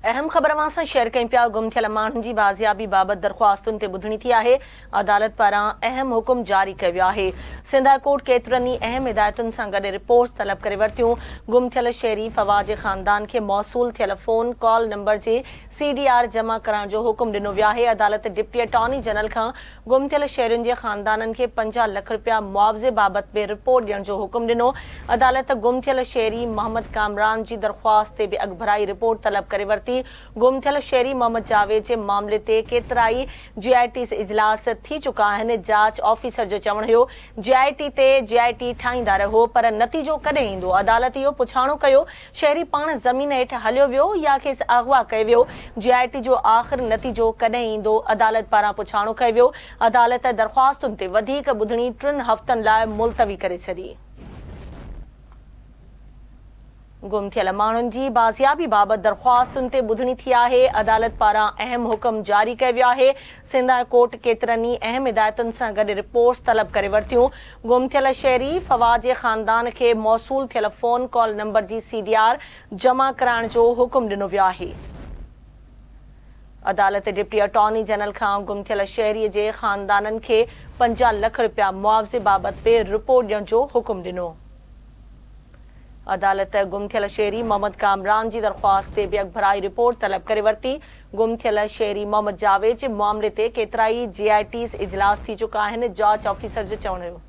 اهم خبر اوهان سان شيئر ڪيون پيا، گم ٿيل ماڻهن جي بازيابي بابت درخواستن تي ٻڌڻي ٿي آهي، عدالت پاران اهم حڪم جاري ڪيو ويو آهي. سنڌ هاء ڪورٽ ڪيترن ئي اهم هدايتن سان گڏ رپورٽس طلب ڪري ورتيون، گم ٿيل شهري فواد جي خاندان کي موصول ٿيل فون ڪال نمبر جي سي ڊي آر جمع ڪرائڻ جو حڪم ڏنو ويو آهي، عدالت ڊپٽي اٽارني جنرل کان گم ٿيل شهرين جي خاندانن کي 50 لک رپيا معاوضي بابت به رپورٽ ڏيڻ جو حڪم ڏنو. عدالت گم ٿيل شهري محمد ڪامران جي درخواست تي به اڳڀرائي رپورٽ طلب ڪري ورتي. گم ٿيل شهري محمد جاويد جي معاملي تي ڪيترائي جي آء ٽيز اجلاس ٿي چڪا آهن. جاچ آفيسر جو چوڻ هيو جي آء ٽي تي جي آء ٽي ٺاهيندا رهو پر نتيجو ڪڏهن ايندو؟ عدالت اهو پڇاڻو ڪيو شهري پاڻ زمين هيٺ هليو ويو يا کيس اغوا ڪيو ويو، جي آء ٽي جو آخر نتيجو ڪڏهن ايندو، عدالت پاران پڇاڻو ڪيو ويو، عدالت درخواستن تي وڌيڪ ٻڌڻي ٽن هفتن لاء ملتوي ڪري ڇڏي. گم ٿيل ماڻهن جي بازيابي بابت درخواستن تي ٻڌڻي ٿي آهي، عدالت پاران اهم حڪم جاري ڪيو ويو آهي، سنڌ هاء ڪورٽ ڪيترن ئي اهم هدايتن سان گڏ رپورٽس طلب ڪري ورتيون، گم ٿيل شهري فواد جي خاندان کي موصول ٿيل فون ڪال نمبر جي سي ڊي آر جمع ڪرائڻ جو حڪم ڏنو ويو آهي. عدالت ڊپٽي اٽارني جنرل کان گم ٿيل شهري جي خاندانن کي 50 لک رپيا معاوضي بابت به رپورٽ ڏيڻ جو حڪم ڏنو. عدالت گم ٿيل شهري محمد ڪامران جي درخواست تي به اڳڀرائي رپورٽ طلب ڪري ورتي. گم ٿيل شهري محمد جاويد جي معاملي تي ڪيترائي جي آء ٽيز اجلاس ٿي چڪا آهن، جاچ آفيسر جو چوڻ هيو.